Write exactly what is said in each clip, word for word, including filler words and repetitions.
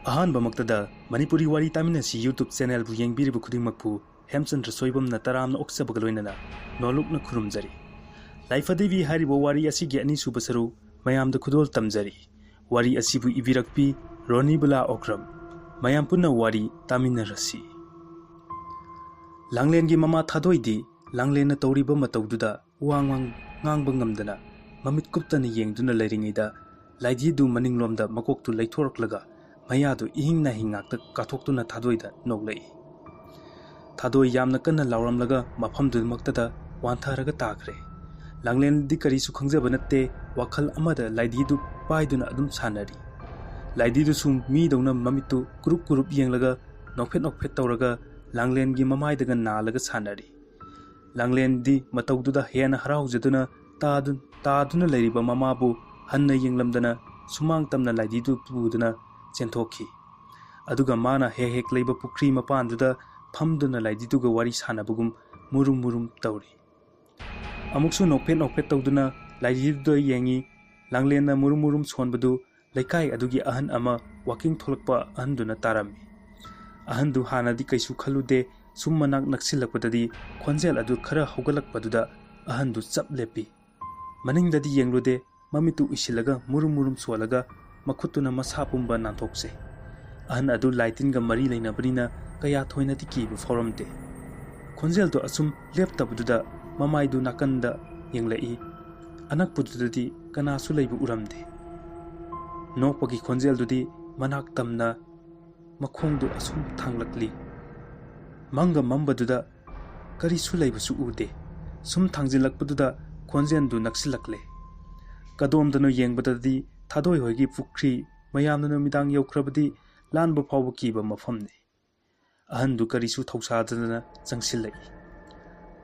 ꯑꯍꯥꯟꯕꯃꯛꯇꯗ ꯃꯅꯤꯄꯨꯔꯤ ꯋꯥꯔꯤ ꯇꯥꯃꯤꯟꯅꯁꯤ YouTube channelꯕꯨ ꯌꯦꯡꯕꯤꯔꯤꯕ ꯈꯨꯗꯤꯡꯃꯛꯄꯨ ꯍꯦꯝꯆꯟꯗ꯭ꯔ ꯁꯣꯏꯕꯝꯅ ꯇꯔꯥꯝꯅ ꯑꯣꯛꯆꯕꯒ ꯂꯣꯏꯅꯅ ꯅꯣꯂꯨꯛꯅ ꯈꯨꯔꯨꯝꯖꯔꯤ꯫ ꯂꯥꯏꯐꯗꯦꯕꯤ ꯍꯥꯏꯔꯤꯕ ꯋꯥꯔꯤ ꯑꯁꯤꯒꯤ ꯑꯅꯤꯁꯨꯕ ꯁꯔꯨꯛ ꯃꯌꯥꯝꯗ ꯈꯨꯗꯣꯜ ꯇꯝꯖꯔꯤ꯫ ꯋꯥꯔꯤ ꯑꯁꯤꯕꯨ ꯏꯕꯤꯔꯛꯄꯤ ꯔꯣꯅꯤꯕꯨꯂꯥ ꯑꯣꯀ꯭ꯔꯝ꯫ ꯃꯌꯥꯝ ꯄꯨꯟꯅ ꯋꯥꯔꯤ ꯇꯥꯃꯤꯟꯅꯔꯁꯤ꯫ ꯂꯥꯡꯂꯦꯟꯒꯤ ꯃꯃꯥ ꯊꯥꯗꯣꯏꯗꯤ ꯂꯥꯡꯂꯦꯟꯅ ꯇꯧꯔꯤꯕ ꯃꯇꯧꯗꯨꯗ ꯋꯥ ꯉꯥꯡ-, ꯉꯥꯡꯕ ꯉꯝꯗꯅ ꯃꯃꯤꯠ ꯀꯨꯞꯇꯅ ꯌꯦꯡꯗꯨꯅ ꯂꯩꯔꯤꯉꯩꯗ ꯂꯥꯏꯙꯤꯗꯨ ꯃꯅꯤꯡꯂꯣꯝꯗ ꯃꯀꯣꯛꯇꯨ ꯂꯩꯊꯣꯔꯛꯂꯒ ꯃꯌꯥꯗꯨ ꯏꯍꯤꯡ ꯅꯥꯍꯤꯡ ꯉꯥꯛꯇ ꯀꯥꯊꯣꯛꯇꯨꯅ ꯊꯥꯗꯣꯏꯗ ꯅꯣꯛꯂꯛꯏ꯫ ꯊꯥꯗꯣꯏ ꯌꯥꯝꯅ ꯀꯟꯅ ꯂꯥꯎꯔꯝꯂꯒ ꯃꯐꯝꯗꯨꯃꯛꯇꯗ ꯋꯥꯟꯊꯔꯒ ꯇꯥꯈ꯭ꯔꯦ꯫ ꯂꯥꯡꯂꯦꯟꯗꯤ ꯀꯔꯤꯁꯨ ꯈꯪꯖꯕ ꯅꯠꯇꯦ, ꯋꯥꯈꯜ ꯑꯃꯗ ꯂꯥꯏꯙꯤꯗꯨ ꯄꯥꯏꯗꯨꯅ ꯑꯗꯨꯝ ꯁꯥꯟꯅꯔꯤ꯫ ꯂꯥꯏꯙꯤꯗꯨꯁꯨ ꯃꯤꯗꯧꯅ ꯃꯃꯤꯠꯇꯨ ꯀꯨꯔꯨꯞ ꯀꯨꯔꯨꯞ ꯌꯦꯡꯂꯒ ꯅꯣꯛꯐꯦꯠ ꯅꯣꯛꯐꯦꯠ ꯇꯧꯔꯒ ꯂꯥꯡꯂꯦꯟꯒꯤ ꯃꯃꯥꯏꯗꯒ ꯅꯥꯜꯂꯒ ꯁꯥꯟꯅꯔꯤ꯫ ꯂꯥꯡꯂꯦꯟꯗꯤ ꯃꯇꯧꯗꯨꯗ ꯍꯦꯟꯅ ꯍꯔꯥꯎꯖꯗꯨꯅ ꯇꯥꯗꯨ-, ꯇꯥꯗꯨꯅ ꯂꯩꯔꯤꯕ ꯃꯃꯥꯕꯨ ꯍꯟꯅ ꯌꯦꯡꯂꯝꯗꯅ ꯁꯨꯃꯥꯡ ꯇꯝꯅ ꯂꯥꯏꯙꯤꯗꯨ ꯄꯨꯗꯨꯅ ꯆꯦꯟꯊꯣꯛꯈꯤ꯫ ꯑꯗꯨꯒ ꯃꯥꯅ ꯍꯦꯛ ꯍꯦꯛ ꯂꯩꯕ ꯄꯨꯈ꯭ꯔꯤ ꯃꯄꯥꯟꯗꯨꯗ ꯐꯝꯗꯨꯅ ꯂꯥꯏꯙꯤꯗꯨꯒ ꯋꯥꯔꯤ ꯁꯥꯟꯅꯕꯒꯨꯝ ꯃꯨꯔꯨꯝ ꯃꯨꯔꯨꯝ ꯇꯧꯔꯤ꯫ ꯑꯃꯨꯛꯁꯨ ꯅꯣꯛꯐꯦꯠ ꯅꯣꯛꯐꯦꯠ ꯇꯧꯗꯨꯅ ꯂꯥꯏꯙꯤꯗꯨꯗ ꯌꯦꯡꯉꯤ꯫ ꯂꯥꯡꯂꯦꯟꯅ ꯃꯨꯔꯨꯝ ꯃꯨꯔꯨꯝ ꯁꯣꯟꯕꯗꯨ ꯂꯩꯀꯥꯏ ꯑꯗꯨꯒꯤ ꯑꯍꯟ ꯑꯃ walking ꯊꯣꯛꯂꯛꯄ ꯑꯍꯟꯗꯨꯅ ꯇꯥꯔꯝꯃꯤ꯫ ꯑꯍꯟꯗꯨ ꯍꯥꯟꯅꯗꯤ ꯀꯩꯁꯨ ꯈꯜꯂꯨꯗꯦ, ꯁꯨꯝ ꯃꯅꯥꯛ ꯅꯛꯁꯤꯜꯂꯛꯄꯗꯗꯤ ꯈꯣꯟꯖꯦꯜ ꯑꯗꯨ ꯈꯔ ꯍꯧꯒꯠꯂꯛꯄꯗꯨꯗ ꯑꯍꯟꯗꯨ ꯆꯞ ꯂꯦꯞꯄꯤ꯫ ꯃꯅꯤꯡꯗꯗꯤ ꯌꯦꯡꯂꯨꯗꯦ, ꯃꯃꯤꯠꯇꯨ ꯎꯏꯁꯤꯜꯂꯒ ꯃꯨꯔꯨꯝ ꯃꯨꯔꯨꯝ ꯁꯣꯜꯂꯒ ꯃꯈꯨꯠꯇꯨꯅ ꯃꯁꯥ ꯄꯨꯝꯕ ꯅꯥꯟꯊꯣꯛꯆꯩ꯫ ꯑꯍꯟ ꯑꯗꯨ ꯂꯥꯏꯇꯤꯟꯒ ꯃꯔꯤ ꯂꯩꯅꯕꯅꯤꯅ ꯀꯌꯥ ꯊꯣꯏꯅꯗꯤ ꯀꯤꯕ ꯐꯥꯎꯔꯝꯗꯦ꯫ ꯈꯣꯟꯖꯦꯜꯗꯨ ꯑꯁꯨꯝ ꯂꯦꯞꯇꯕꯗꯨꯗ ꯃꯃꯥꯏꯗꯨ ꯅꯥꯀꯟꯗ ꯌꯦꯡꯂꯛꯏ꯫ ꯑꯅꯛꯄꯗꯨꯗꯗꯤ ꯀꯅꯥꯁꯨ ꯂꯩꯕ ꯎꯔꯝꯗꯦ꯫ ꯅꯣꯛꯄꯒꯤ ꯈꯣꯟꯖꯦꯜꯗꯨꯗꯤ ꯃꯅꯥꯛ ꯇꯝꯅ ꯃꯈꯣꯡꯗꯨ ꯑꯁꯨꯝ ꯊꯥꯡꯂꯛꯂꯤ꯫ ꯃꯪꯒ ꯃꯝꯕꯗꯨꯗ ꯀꯔꯤꯁꯨ ꯂꯩꯕꯁꯨ ꯎꯗꯦ꯫ ꯁꯨꯝ ꯊꯥꯡꯖꯤꯜꯂꯛꯄꯗꯨꯗ ꯈꯣꯟꯖꯦꯜꯗꯨ ꯅꯛꯁꯤꯜꯂꯛꯂꯦ꯫ ꯀꯗꯣꯝꯗꯅꯣ ꯌꯦꯡꯕꯗꯗꯤ ꯊꯥꯗꯣꯏ ꯍꯣꯏꯒꯤ ꯄꯨꯈ꯭ꯔꯤ꯫ ꯃꯌꯥꯝꯅ ꯅꯨꯃꯤꯗꯥꯡ ꯌꯧꯈ꯭ꯔꯕꯗꯤ ꯂꯥꯟꯕ ꯐꯥꯎꯕ ꯀꯤꯕ ꯃꯐꯝꯅꯤ꯫ ꯑꯍꯟꯗꯨ ꯀꯔꯤꯁꯨ ꯊꯧꯁꯥꯗꯗꯅ ꯆꯪꯁꯤꯜꯂꯛꯏ꯫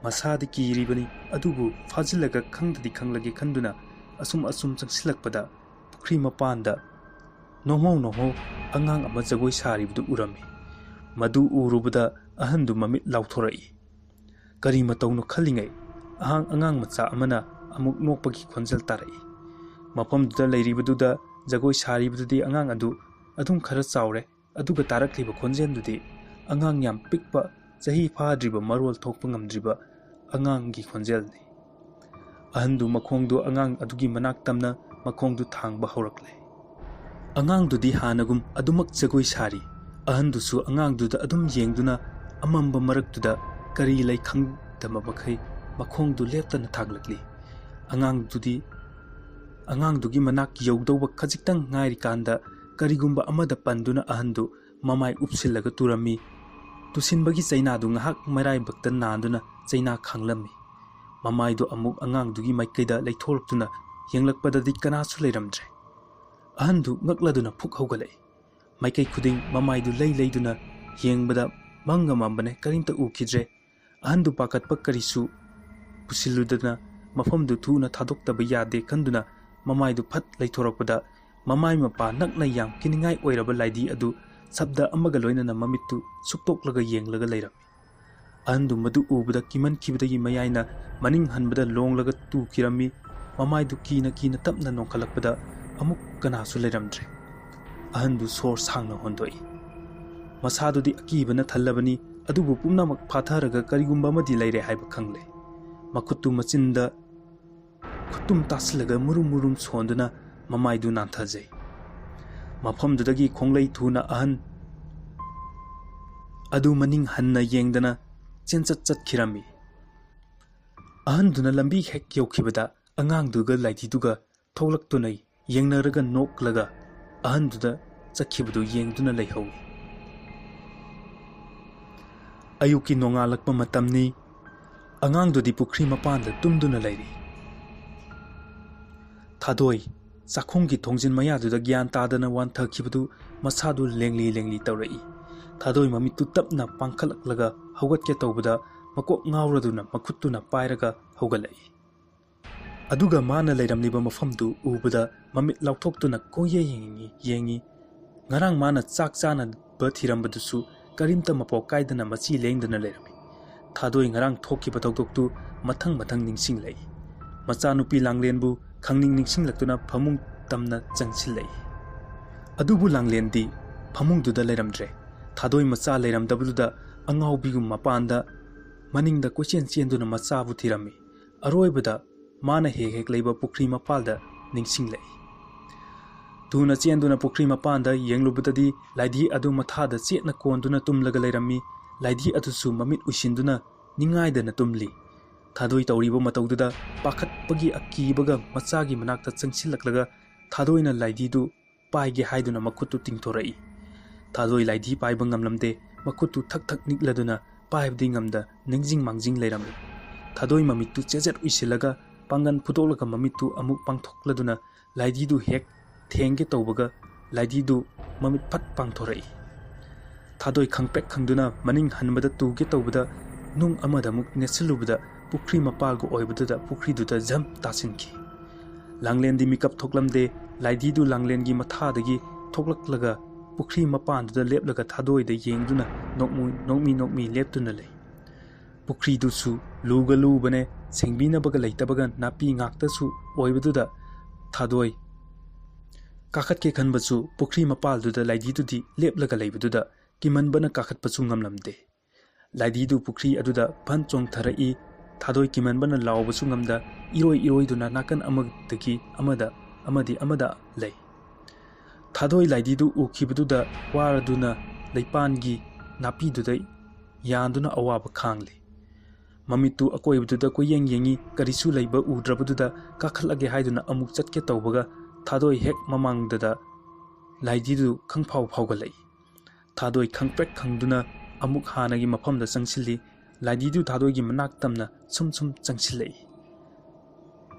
ꯃꯁꯥꯗꯤ ꯀꯤꯔꯤꯕꯅꯤ, ꯑꯗꯨꯕꯨ ꯐꯥꯖꯤꯜꯂꯒ ꯈꯪꯗꯗꯤ ꯈꯪꯂꯒꯦ ꯈꯟꯗꯨꯅ ꯑꯁꯨꯝ ꯑꯁꯨꯝ ꯆꯪꯁꯤꯜꯂꯛꯄꯗ ꯄꯨꯈ꯭ꯔꯤ ꯃꯄꯥꯟꯗ ꯅꯣꯡꯍꯧ ꯅꯣꯡꯍꯧ ꯑꯉꯥꯡ ꯑꯃ ꯖꯒꯣꯏ ꯁꯥꯔꯤꯕꯗꯨ ꯎꯔꯝꯃꯤ꯫ ꯃꯗꯨ ꯎꯔꯨꯕꯗ ꯑꯍꯟꯗꯨ ꯃꯃꯤꯠ ꯂꯥꯎꯊꯣꯔꯛꯏ꯫ ꯀꯔꯤ ꯃꯇꯧꯅꯣ ꯈꯜꯂꯤꯉꯩ ꯑꯍꯥꯡ ꯑꯉꯥꯡ ꯃꯆꯥ ꯑꯃꯅ ꯑꯃꯨꯛ ꯅꯣꯛꯄꯒꯤ ꯈꯣꯟꯖꯦꯜ ꯇꯥꯔꯛꯏ꯫ ꯃꯐꯝꯗꯨꯗ ꯂꯩꯔꯤꯕꯗꯨꯗ ꯖꯒꯣꯏ ꯁꯥꯔꯤꯕꯗꯨꯗꯤ ꯑꯉꯥꯡ ꯑꯗꯨ ꯑꯗꯨꯝ ꯈꯔ ꯆꯥꯎꯔꯦ꯫ ꯑꯗꯨꯒ ꯇꯥꯔꯛꯂꯤꯕ ꯈꯣꯟꯖꯦꯜꯗꯨꯗꯤ ꯑꯉꯥꯡ ꯌꯥꯝ ꯄꯤꯛꯄ, ꯆꯍꯤ ꯐꯥꯗ꯭ꯔꯤꯕ, ꯃꯔꯣꯜ ꯊꯣꯛꯄ ꯉꯝꯗ꯭ꯔꯤꯕ ꯑꯉꯥꯡꯒꯤ ꯈꯣꯟꯖꯦꯜꯅꯤ꯫ ꯑꯍꯟꯗꯨ ꯃꯈꯣꯡꯗꯨ ꯑꯉꯥꯡ ꯑꯗꯨꯒꯤ ꯃꯅꯥꯛ ꯇꯝꯅ ꯃꯈꯣꯡꯗꯨ ꯊꯥꯡꯕ ꯍꯧꯔꯛꯂꯦ꯫ ꯑꯉꯥꯡꯗꯨꯗꯤ ꯍꯥꯟꯅꯒꯨꯝ ꯑꯗꯨꯃꯛ ꯖꯒꯣꯏ ꯁꯥꯔꯤ꯫ ꯑꯍꯟꯗꯨꯁꯨ ꯑꯉꯥꯡꯗꯨꯗ ꯑꯗꯨꯝ ꯌꯦꯡꯗꯨꯅ ꯑꯃꯝꯕ ꯃꯔꯛꯇꯨꯗ ꯀꯔꯤ ꯂꯩ ꯈꯪꯗꯕ ꯃꯈꯩ ꯃꯈꯣꯡꯗꯨ ꯂꯦꯞꯇꯅ ꯊꯥꯡꯂꯛꯂꯤ꯫ ꯑꯉꯥꯡꯗꯨꯗꯤ, ꯑꯉꯥꯡꯗꯨꯒꯤ ꯃꯅꯥꯛ ꯌꯧꯗꯧꯕ ꯈꯖꯤꯛꯇꯪ ꯉꯥꯏꯔꯤꯀꯥꯟꯗ ꯀꯔꯤꯒꯨꯝꯕ ꯑꯃꯗ ꯄꯟꯗꯨꯅ ꯑꯍꯟꯗꯨ ꯃꯃꯥꯏ ꯎꯞꯁꯤꯜꯂꯒ ꯇꯨꯔꯝꯃꯤ꯫ ꯇꯨꯁꯤꯟꯕꯒꯤ ꯆꯩꯅꯥꯗꯨ ꯉꯥꯏꯍꯥꯛ ꯃꯔꯥꯏꯕꯛꯇ ꯅꯥꯟꯗꯨꯅ ꯆꯩꯅꯥ ꯈꯥꯡꯂꯝꯃꯤ꯫ ꯃꯃꯥꯏꯗꯨ ꯑꯃꯨꯛ ꯑꯉꯥꯡꯗꯨꯒꯤ ꯃꯥꯏꯀꯩꯗ ꯂꯩꯊꯣꯔꯛꯇꯨꯅ ꯌꯦꯡꯂꯛꯄꯗꯗꯤ ꯀꯅꯥꯁꯨ ꯂꯩꯔꯝꯗ꯭ꯔꯦ꯫ ꯑꯍꯟꯗꯨ ꯉꯛꯂꯗꯨꯅ ꯐꯨꯛ ꯍꯧꯒꯠꯂꯛꯏ꯫ ꯃꯥꯏꯀꯩ ꯈꯨꯗꯤꯡ ꯃꯃꯥꯏꯗꯨ ꯂꯩ ꯂꯩꯗꯨꯅ ꯌꯦꯡꯕꯗ ꯃꯝꯒ ꯃꯝꯕꯅꯦ, ꯀꯔꯤꯝꯇ ꯎꯈꯤꯗ꯭ꯔꯦ꯫ ꯑꯍꯟꯗꯨ ꯄꯥꯈꯠꯄ ꯀꯔꯤꯁꯨ ꯄꯨꯁꯤꯜꯂꯨꯗꯅ ꯃꯐꯝꯗꯨ ꯊꯨꯅ ꯊꯥꯗꯣꯛꯇꯕ ꯌꯥꯗꯦ ꯈꯟꯗꯨꯅ ꯃꯃꯥꯏꯗꯨ ꯐꯠ ꯂꯩꯊꯣꯔꯛꯄꯗ ꯃꯃꯥꯏ ꯃꯄꯥ ꯅꯛꯅ ꯌꯥꯝ ꯀꯤꯅꯤꯡꯉꯥꯏ ꯑꯣꯏꯔꯕ ꯂꯥꯏꯙꯤ ꯑꯗꯨ ꯁꯕꯗ ꯑꯃꯒ ꯂꯣꯏꯅꯅ ꯃꯃꯤꯠꯇꯨ ꯁꯨꯛꯇꯣꯛꯂꯒ ꯌꯦꯡꯂꯒ ꯂꯩꯔꯝꯃꯤ꯫ ꯑꯍꯟꯗꯨ ꯃꯗꯨ ꯎꯕꯗ ꯀꯤꯃꯟꯈꯤꯕꯗꯒꯤ ꯃꯌꯥꯏꯅ ꯃꯅꯤꯡ ꯍꯟꯕꯗ ꯂꯣꯡꯂꯒ ꯇꯨꯈꯤꯔꯝꯃꯤ꯫ ꯃꯃꯥꯏꯗꯨ ꯀꯤꯅ ꯀꯤꯅ ꯇꯞꯅ ꯅꯣꯡꯈꯠꯂꯛꯄꯗ ꯑꯃꯨꯛ ꯀꯅꯥꯁꯨ ꯂꯩꯔꯝꯗ꯭ꯔꯦ꯫ ꯑꯍꯟꯗꯨ ꯁꯣꯔ ꯁꯥꯡꯅ ꯍꯣꯟꯗꯣꯛꯏ꯫ ꯃꯁꯥꯗꯨꯗꯤ ꯑꯀꯤꯕꯅ ꯊꯜꯂꯕꯅꯤ, ꯑꯗꯨꯕꯨ ꯄꯨꯝꯅꯃꯛ ꯐꯥꯊꯔꯒ ꯀꯔꯤꯒꯨꯝꯕ ꯑꯃꯗꯤ ꯂꯩꯔꯦ ꯍꯥꯏꯕ ꯈꯪꯂꯦ꯫ ꯃꯈꯨꯠꯇꯨ ꯃꯆꯤꯟꯗ ꯈꯨꯠꯇꯨꯝ ꯇꯥꯁꯤꯜꯂꯒ ꯃꯨꯔꯨꯝ ꯃꯨꯔꯨꯝ ꯁꯣꯟꯗꯨꯅ ꯃꯃꯥꯏꯗꯨ ꯅꯥꯟꯊꯖꯩ꯫ ꯃꯐꯝꯗꯨꯗꯒꯤ ꯈꯣꯡꯂꯩ ꯊꯨꯅ ꯑꯍꯟ ꯑꯗꯨ ꯃꯅꯤꯡ ꯍꯟꯅ ꯌꯦꯡꯗꯅ ꯆꯦꯟꯆꯠ ꯆꯠꯈꯤꯔꯝꯃꯤ꯫ ꯑꯍꯟꯗꯨꯅ ꯂꯝꯕꯤ ꯍꯦꯛ ꯌꯧꯈꯤꯕꯗ ꯑꯉꯥꯡꯗꯨꯒ ꯂꯥꯏꯙꯤꯗꯨꯒ ꯊꯣꯛꯂꯛꯇꯨꯅ ꯌꯦꯡꯅꯔꯒ ꯅꯣꯛꯂꯒ ꯑꯍꯟꯗꯨꯗ ꯆꯠꯈꯤꯕꯗꯨ ꯌꯦꯡꯗꯨꯅ ꯂꯩꯍꯧꯏ꯫ ꯑꯌꯨꯛꯀꯤ ꯅꯣꯡꯉꯥꯜꯂꯛꯄ ꯃꯇꯝꯅꯤ꯫ ꯑꯉꯥꯡꯗꯨꯗꯤ ꯄꯨꯈ꯭ꯔꯤ ꯃꯄꯥꯟꯗ ꯇꯨꯝꯗꯨꯅ ꯂꯩꯔꯤ꯫ ꯊꯥꯗꯣꯏ ꯆꯥꯛꯈꯨꯝꯒꯤ ꯊꯣꯡꯖꯤꯟ ꯃꯌꯥꯗꯨꯗ ꯒ꯭ꯌꯥꯟ ꯇꯥꯗꯅ ꯋꯥꯟꯊꯈꯤꯕꯗꯨ ꯃꯁꯥꯗꯨ ꯂꯦꯡꯂꯤ ꯂꯦꯡꯂꯤ ꯇꯧꯔꯛꯏ꯫ ꯊꯥꯗꯣꯏ ꯃꯃꯤꯠꯇꯨ ꯇꯞꯅ ꯄꯥꯡꯈꯠꯂꯛꯂꯒ ꯍꯧꯒꯠꯀꯦ ꯇꯧꯕꯗ ꯃꯀꯣꯛ ꯉꯥꯎꯔꯗꯨꯅ ꯃꯈꯨꯠꯇꯨꯅ ꯄꯥꯏꯔꯒ ꯍꯧꯒꯠꯂꯛꯏ꯫ ꯑꯗꯨꯒ ꯃꯥꯅ ꯂꯩꯔꯝꯂꯤꯕ ꯃꯐꯝꯗꯨ ꯎꯕꯗ ꯃꯃꯤꯠ ꯂꯥꯎꯊꯣꯛꯇꯨꯅ ꯀꯣꯏꯌꯦ ꯌꯦꯡꯉꯤ, ꯌꯦꯡꯉꯤ꯫ ꯉꯔꯥꯡ ꯃꯥꯅ ꯆꯥꯛ ꯆꯥꯅꯕ ꯊꯤꯔꯝꯕꯗꯨꯁꯨ ꯀꯔꯤꯝꯇ ꯃꯄꯣꯛ ꯀꯥꯏꯗꯅ ꯃꯆꯤ ꯂꯦꯡꯗꯅ ꯂꯩꯔꯝꯃꯤ꯫ ꯊꯥꯗꯣꯏ ꯉꯔꯥꯡ ꯊꯣꯛꯈꯤꯕ ꯊꯧꯗꯣꯛꯇꯨ ꯃꯊꯪ ꯃꯊꯪ ꯅꯤꯡꯁꯤꯡꯂꯛꯏ꯫ ꯃꯆꯥꯅꯨꯄꯤ ꯂꯥꯡꯂꯦꯟꯕꯨ ꯈꯪꯅꯤꯡ ꯅꯤꯡꯁꯤꯡꯂꯛꯇꯨꯅ ꯐꯃꯨꯡ ꯇꯝꯅ ꯆꯪꯁꯤꯜꯂꯛꯏ꯫ ꯑꯗꯨꯕꯨ ꯂꯥꯡꯂꯦꯟꯗꯤ ꯐꯃꯨꯡꯗꯨꯗ ꯂꯩꯔꯝꯗ꯭ꯔꯦ꯫ ꯊꯥꯗꯣꯏ ꯃꯆꯥ ꯂꯩꯔꯝꯗꯕꯗꯨꯗ ꯑꯉꯥꯎꯕꯤꯒꯨꯝ ꯃꯄꯥꯟꯗ ꯃꯅꯤꯡꯗ ꯀꯣꯏꯆꯦꯟ ꯆꯦꯟꯗꯨꯅ ꯃꯆꯥꯕꯨ ꯊꯤꯔꯝꯃꯤ꯫ ꯑꯔꯣꯏꯕꯗ ꯃꯥꯅ ꯍꯦꯛ ꯍꯦꯛ ꯂꯩꯕ ꯄꯨꯈ꯭ꯔꯤ ꯃꯄꯥꯜꯗ ꯅꯤꯡꯁꯤꯡꯂꯛꯏ꯫ ꯊꯨꯅ ꯆꯦꯟꯗꯨꯅ ꯄꯨꯈ꯭ꯔꯤ ꯃꯄꯥꯟꯗ ꯌꯦꯡꯂꯨꯕꯗꯗꯤ ꯂꯥꯏꯙꯤ ꯑꯗꯨ ꯃꯊꯥꯗ ꯆꯦꯠꯅ ꯀꯣꯟꯗꯨꯅ ꯇꯨꯝꯂꯒ ꯂꯩꯔꯝꯃꯤ꯫ ꯂꯥꯏꯙꯤ ꯑꯗꯨꯁꯨ ꯃꯃꯤꯠ ꯎꯏꯁꯤꯟꯗꯨꯅ ꯅꯤꯡꯉꯥꯏꯗꯅ ꯇꯨꯝꯂꯤ꯫ ꯊꯥꯗꯣꯏ ꯇꯧꯔꯤꯕ ꯃꯇꯧꯗꯨꯗ ꯄꯥꯈꯠꯄꯒꯤ ꯑꯀꯤꯕꯒ ꯃꯆꯥꯒꯤ ꯃꯅꯥꯛꯇ ꯆꯪꯁꯤꯜꯂꯛꯂꯒ ꯊꯥꯗꯣꯏꯅ ꯂꯥꯏꯙꯤꯗꯨ ꯄꯥꯏꯒꯦ ꯍꯥꯏꯗꯨꯅ ꯃꯈꯨꯠꯇꯨ ꯇꯤꯡꯊꯣꯔꯛꯏ꯫ ꯊꯥꯗꯣꯏ ꯂꯥꯏꯙꯤ ꯄꯥꯏꯕ ꯉꯝꯂꯝꯗꯦ꯫ ꯃꯈꯨꯠꯇꯨ ꯊꯛ ꯊꯛ ꯅꯤꯛꯂꯗꯨꯅ ꯄꯥꯏꯕꯗꯤ ꯉꯝꯗ ꯅꯤꯡꯖꯤꯡ ꯃꯥꯡꯖꯤꯡ ꯂꯩꯔꯝꯃꯤ꯫ ꯊꯥꯗꯣꯏ ꯃꯃꯤꯠꯇꯨ ꯆꯦꯖꯠ ꯎꯏꯁꯤꯜꯂꯒ ꯄꯥꯡꯒꯟ ꯐꯨꯗꯣꯛꯂꯒ ꯃꯃꯤꯠꯇꯨ ꯑꯃꯨꯛ ꯄꯥꯡꯊꯣꯛꯂꯗꯨꯅ ꯂꯥꯏꯙꯤꯗꯨ ꯍꯦꯛ ꯊꯦꯡꯒꯦ ꯇꯧꯕꯒ ꯂꯥꯏꯙꯤꯗꯨ ꯃꯃꯤꯠ ꯐꯠ ꯄꯥꯡꯊꯣꯔꯛꯏ꯫ ꯊꯥꯗꯣꯏ ꯈꯪꯄ꯭ꯔꯦꯛ ꯈꯪꯗꯨꯅ ꯃꯅꯤꯡ ꯍꯟꯕꯗ ꯇꯨꯒꯦ ꯇꯧꯕꯗ ꯅꯨꯡ ꯑꯃꯗ ꯑꯃꯨꯛ ꯅꯦꯠꯁꯤꯜꯂꯨꯕꯗ ꯄꯨꯈ꯭ꯔꯤ ꯃꯄꯥꯜꯒ ꯑꯣꯏꯕꯗꯨꯗ ꯄꯨꯈ꯭ꯔꯤꯗꯨꯗ ꯖꯝ ꯇꯥꯁꯤꯟꯈꯤ꯫ ꯂꯥꯡꯂꯦꯟꯗꯤ ꯃꯤꯀꯞ ꯊꯣꯛꯂꯝꯗꯦ꯫ ꯂꯥꯏꯙꯤꯗꯨ ꯂꯥꯡꯂꯦꯟꯒꯤ ꯃꯊꯥꯗꯒꯤ ꯊꯣꯛꯂꯛꯂꯒ ꯄꯨꯈ꯭ꯔꯤ ꯃꯄꯥꯟꯗꯨꯗ ꯂꯦꯞꯂꯒ ꯊꯥꯗꯣꯏꯗ ꯌꯦꯡꯗꯨꯅ ꯅꯣꯛꯃꯨ-, ꯅꯣꯛꯃꯤ ꯅꯣꯛꯃꯤ ꯂꯦꯞꯇꯨꯅ ꯂꯩ꯫ ꯄꯨꯈ꯭ꯔꯤꯗꯨꯁꯨ ꯂꯨꯒ ꯂꯨꯕꯅꯦ, ꯁꯦꯡꯕꯤꯅꯕꯒ ꯂꯩꯇꯕꯒ ꯅꯥꯄꯤ ꯉꯥꯛꯇꯁꯨ ꯑꯣꯏꯕꯗꯨꯗ ꯊꯥꯗꯣꯏ ꯀꯥꯈꯠꯀꯦ ꯈꯟꯕꯁꯨ ꯄꯨꯈ꯭ꯔꯤ ꯃꯄꯥꯜꯗꯨꯗ ꯂꯥꯏꯙꯤꯗꯨꯗꯤ ꯂꯦꯞꯂꯒ ꯂꯩꯕꯗꯨꯗ ꯀꯤꯃꯟꯕꯅ ꯀꯥꯈꯠꯄꯁꯨ ꯉꯝꯂꯝꯗꯦ꯫ ꯂꯥꯏꯙꯤꯗꯨ ꯄꯨꯈ꯭ꯔꯤ ꯑꯗꯨꯗ ꯐꯟ ꯆꯣꯡꯊꯔꯛꯏ꯫ ꯊꯥꯗꯣꯏ ꯀꯤꯃꯟꯕꯅ ꯂꯥꯎꯕꯁꯨ ꯉꯝꯗ ꯏꯔꯣꯏ ꯏꯔꯣꯏꯗꯨꯅ ꯅꯥꯀꯟ ꯑꯃꯗꯒꯤ ꯑꯃꯗ ꯑꯃꯗꯤ ꯑꯃꯗ ꯂꯩ꯫ ꯊꯥꯗꯣꯏ ꯂꯥꯏꯙꯤꯗꯨ ꯎꯈꯤꯕꯗꯨꯗ ꯋꯥꯔꯗꯨꯅ ꯂꯩꯄꯥꯟꯒꯤ ꯅꯥꯄꯤꯗꯨꯗ ꯌꯥꯟꯗꯨꯅ ꯑꯋꯥꯕ ꯈꯥꯡꯂꯤ꯫ ꯃꯃꯤꯠꯇꯨ ꯑꯀꯣꯏꯕꯗꯨꯗ ꯀꯣꯏꯌꯦꯡ ꯌꯦꯡꯉꯤ, ꯀꯔꯤꯁꯨ ꯂꯩꯕ ꯎꯗ꯭ꯔꯕꯗꯨꯗ ꯀꯥꯈꯠꯂꯒꯦ ꯍꯥꯏꯗꯨꯅ ꯑꯃꯨꯛ ꯆꯠꯀꯦ ꯇꯧꯕꯒ ꯊꯥꯗꯣꯏ ꯍꯦꯛ ꯃꯃꯥꯡꯗꯗ ꯂꯥꯏꯙꯤꯗꯨ ꯈꯪꯐꯥꯎ ꯐꯥꯎꯒꯠꯂꯛꯏ꯫ ꯊꯥꯗꯣꯏ ꯈꯪꯄ꯭ꯔꯦꯛ ꯈꯪꯗꯨꯅ ꯑꯃꯨꯛ ꯍꯥꯟꯅꯒꯤ ꯃꯐꯝꯗ ꯆꯪꯁꯤꯜꯂꯤ꯫ ꯂꯥꯏꯙꯤꯗꯨ ꯊꯥꯗꯣꯏꯒꯤ ꯃꯅꯥꯛ ꯇꯝꯅ ꯁꯨꯝ ꯁꯨꯝ ꯆꯪꯁꯤꯜꯂꯛꯏ꯫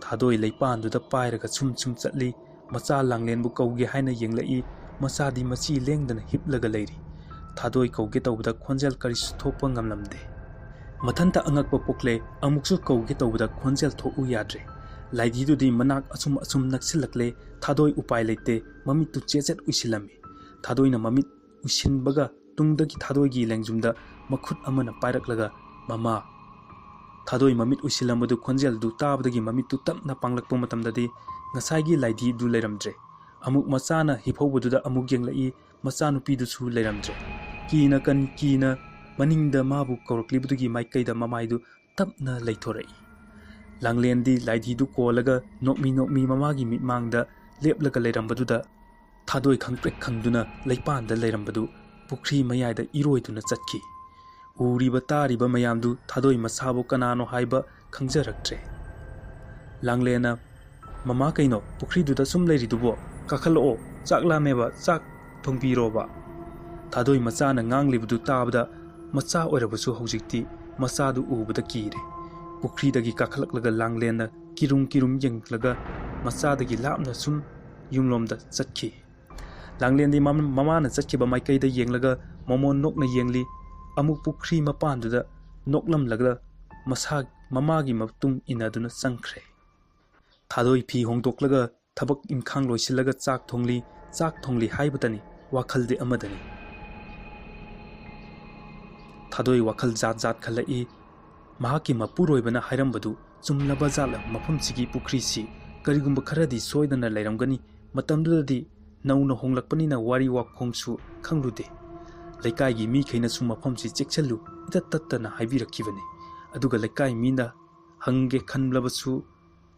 ꯊꯥꯗꯣꯏ ꯂꯩꯄꯥꯟꯗꯨꯗ ꯄꯥꯏꯔꯒ ꯁꯨꯝ ꯁꯨꯝ ꯆꯠꯂꯤ꯫ ꯃꯆꯥ ꯂꯥꯡꯂꯦꯟꯕꯨ ꯀꯧꯒꯦ ꯍꯥꯏꯅ ꯌꯦꯡꯂꯛꯏ꯫ ꯃꯆꯥꯗꯤ ꯃꯆꯤ ꯂꯦꯡꯗꯅ ꯍꯤꯞꯂꯒ ꯂꯩꯔꯤ꯫ ꯊꯥꯗꯣꯏ ꯀꯧꯒꯦ ꯇꯧꯕꯗ ꯈꯣꯟꯖꯦꯜ ꯀꯔꯤꯁꯨ ꯊꯣꯛꯄ ꯉꯝꯂꯝꯗꯦ꯫ ꯃꯊꯟꯇ ꯑꯉꯛꯄ ꯄꯣꯛꯂꯦ꯫ ꯑꯃꯨꯛꯁꯨ ꯀꯧꯒꯦ ꯇꯧꯕꯗ ꯈꯣꯟꯖꯦꯜ ꯊꯣꯛꯎ ꯌꯥꯗ꯭ꯔꯦ꯫ ꯂꯥꯏꯙꯤꯗꯨꯗꯤ ꯃꯅꯥꯛ ꯑꯁꯨꯝ ꯑꯁꯨꯝ ꯅꯛꯁꯤꯜꯂꯛꯂꯦ꯫ ꯊꯥꯗꯣꯏ ꯎꯄꯥꯏ ꯂꯩꯇꯦ꯫ ꯃꯃꯤꯠꯇꯨ ꯆꯦꯆꯠ ꯎꯏꯁꯤꯜꯂꯝꯃꯤ꯫ ꯊꯥꯗꯣꯏꯅ ꯃꯃꯤꯠ ꯎꯏꯁꯤꯟꯕꯒ ꯇꯨꯡꯗꯒꯤ ꯊꯥꯗꯣꯏꯒꯤ ꯂꯦꯡꯖꯨꯝꯗ ꯃꯈꯨꯠ ꯑꯃꯅ ꯄꯥꯏꯔꯛꯂꯒ, "ꯃꯃꯥ!" ꯊꯥꯗꯣꯏ ꯃꯃꯤꯠ ꯎꯏꯁꯤꯜꯂꯝꯕꯗꯨ ꯈꯣꯟꯖꯦꯜꯗꯨ ꯇꯥꯕꯗꯒꯤ ꯃꯃꯤꯠꯇꯨ ꯇꯞꯅ ꯄꯥꯡꯂꯛꯄ ꯃꯇꯝꯗꯗꯤ ꯉꯁꯥꯏꯒꯤ ꯂꯥꯏꯙꯤꯗꯨ ꯂꯩꯔꯝꯗ꯭ꯔꯦ꯫ ꯑꯃꯨꯛ ꯃꯆꯥꯅ ꯍꯤꯐꯧꯕꯗꯨꯗ ꯑꯃꯨꯛ ꯌꯦꯡꯂꯛꯏ, ꯃꯆꯥꯅꯨꯄꯤꯗꯨꯁꯨ ꯂꯩꯔꯝꯗ꯭ꯔꯦ꯫ ꯀꯤꯅ ꯀꯟ-, ꯀꯤꯅ ꯃꯅꯤꯡꯗ ꯃꯥꯕꯨ ꯀꯧꯔꯛꯂꯤꯕꯗꯨꯒꯤ ꯃꯥꯏꯀꯩꯗ ꯃꯃꯥꯏꯗꯨ ꯇꯞꯅ ꯂꯩꯊꯣꯔꯛꯏ꯫ ꯂꯥꯡꯂꯦꯟꯗꯤ ꯂꯥꯏꯙꯤꯗꯨ ꯀꯣꯜꯂꯒ ꯅꯣꯛꯃꯤ ꯅꯣꯛꯃꯤ ꯃꯃꯥꯒꯤ ꯃꯤꯠꯃꯥꯡꯗ ꯂꯦꯞꯂꯒ ꯂꯩꯔꯝꯕꯗꯨꯗ ꯊꯥꯗꯣꯏ ꯈꯪꯄ꯭ꯔꯦꯛ ꯈꯪꯗꯨꯅ ꯂꯩꯄꯥꯟꯗ ꯂꯩꯔꯝꯕꯗꯨ ꯄꯨꯈ꯭ꯔꯤ ꯃꯌꯥꯏꯗ ꯏꯔꯣꯏꯗꯨꯅ ꯆꯠꯈꯤ꯫ ꯎꯔꯤꯕ ꯇꯥꯔꯤꯕ ꯃꯌꯥꯝꯗꯨ ꯊꯥꯗꯣꯏ ꯃꯁꯥꯕꯨ ꯀꯅꯥꯅꯣ ꯍꯥꯏꯕ ꯈꯪꯖꯔꯛꯇ꯭ꯔꯦ꯫ ꯂꯥꯡꯂꯦꯟꯅ, "ꯃꯃꯥ, ꯀꯩꯅꯣ ꯄꯨꯈ꯭ꯔꯤꯗꯨꯗ ꯁꯨꯝ ꯂꯩꯔꯤꯗꯨꯕꯣ? ꯀꯥꯈꯠꯂꯛꯑꯣ, ꯆꯥꯛ ꯂꯥꯝꯃꯦꯕ, ꯆꯥꯛ ꯊꯣꯡꯕꯤꯔꯣꯕ?" ꯊꯥꯗꯣꯏ ꯃꯆꯥꯅ ꯉꯥꯡꯂꯤꯕꯗꯨ ꯇꯥꯕꯗ ꯃꯆꯥ ꯑꯣꯏꯔꯕꯁꯨ ꯍꯧꯖꯤꯛꯇꯤ ꯃꯆꯥꯗꯨ ꯎꯕꯗ ꯀꯤꯔꯦ꯫ ꯄꯨꯈ꯭ꯔꯤꯗꯒꯤ ꯀꯥꯈꯠꯂꯛꯂꯒ ꯂꯥꯡꯂꯦꯟꯅ ꯀꯤꯔꯨꯝ ꯀꯤꯔꯨꯝ ꯌꯦꯡꯂꯒ ꯃꯆꯥꯗꯒꯤ ꯂꯥꯞꯅ ꯁꯨꯝ ꯌꯨꯝꯂꯣꯝꯗ ꯆꯠꯈꯤ꯫ ꯂꯥꯡꯂꯦꯟꯗꯤ ꯃꯝ-, ꯃꯃꯥꯅ ꯆꯠꯈꯤꯕ ꯃꯥꯏꯀꯩꯗ ꯌꯦꯡꯂꯒ ꯃꯃꯣꯟ ꯅꯣꯛꯅ ꯌꯦꯡꯂꯤ꯫ ꯑꯃꯨꯛ ꯄꯨꯈ꯭ꯔꯤ ꯃꯄꯥꯟꯗꯨꯗ ꯅꯣꯛꯂꯝꯂꯒ ꯃꯁꯥ, ꯃꯃꯥꯒꯤ ꯃꯇꯨꯡ ꯏꯟꯅꯗꯨꯅ ꯆꯪꯈ꯭ꯔꯦ꯫ ꯊꯥꯗꯣꯏ ꯐꯤ ꯍꯣꯡꯗꯣꯛꯂꯒ ꯊꯕꯛ ꯏꯪꯈꯥꯡ ꯂꯣꯏꯁꯤꯜꯂꯒ ꯆꯥꯛ ꯊꯣꯡꯂꯤ, ꯆꯥꯛ ꯊꯣꯡꯂꯤ ꯍꯥꯏꯕꯇꯅꯤ, ꯋꯥꯈꯜꯗꯤ ꯑꯃꯗꯅꯤ꯫ ꯊꯥꯗꯣꯏ ꯋꯥꯈꯜ ꯖꯥꯠ ꯖꯥꯠ ꯈꯜꯂꯛꯏ꯫ ꯃꯍꯥꯛꯀꯤ ꯃꯄꯨꯔꯣꯏꯕꯅ ꯍꯥꯏꯔꯝꯕꯗꯨ ꯆꯨꯝꯂꯕ ꯖꯥꯠꯂ? ꯃꯐꯝꯁꯤꯒꯤ ꯄꯨꯈ꯭ꯔꯤꯁꯤ ꯀꯔꯤꯒꯨꯝꯕ ꯈꯔꯗꯤ ꯁꯣꯏꯗꯅ ꯂꯩꯔꯝꯒꯅꯤ꯫ ꯃꯇꯝꯗꯨꯗꯗꯤ ꯅꯧꯅ ꯍꯣꯡꯂꯛꯄꯅꯤꯅ ꯋꯥꯔꯤ ꯋꯥꯈꯣꯡꯁꯨ ꯈꯪꯂꯨꯗꯦ꯫ ꯂꯩꯀꯥꯏꯒꯤ ꯃꯤꯈꯩꯅꯁꯨ ꯃꯐꯝꯁꯤ ꯆꯦꯛꯁꯤꯜꯂꯨ ꯏꯇꯠ ꯇꯠꯇꯅ ꯍꯥꯏꯕꯤꯔꯛꯈꯤꯕꯅꯤ꯫ ꯑꯗꯨꯒ ꯂꯩꯀꯥꯏ ꯃꯤꯅ ꯍꯪꯒꯦ ꯈꯟꯂꯕꯁꯨ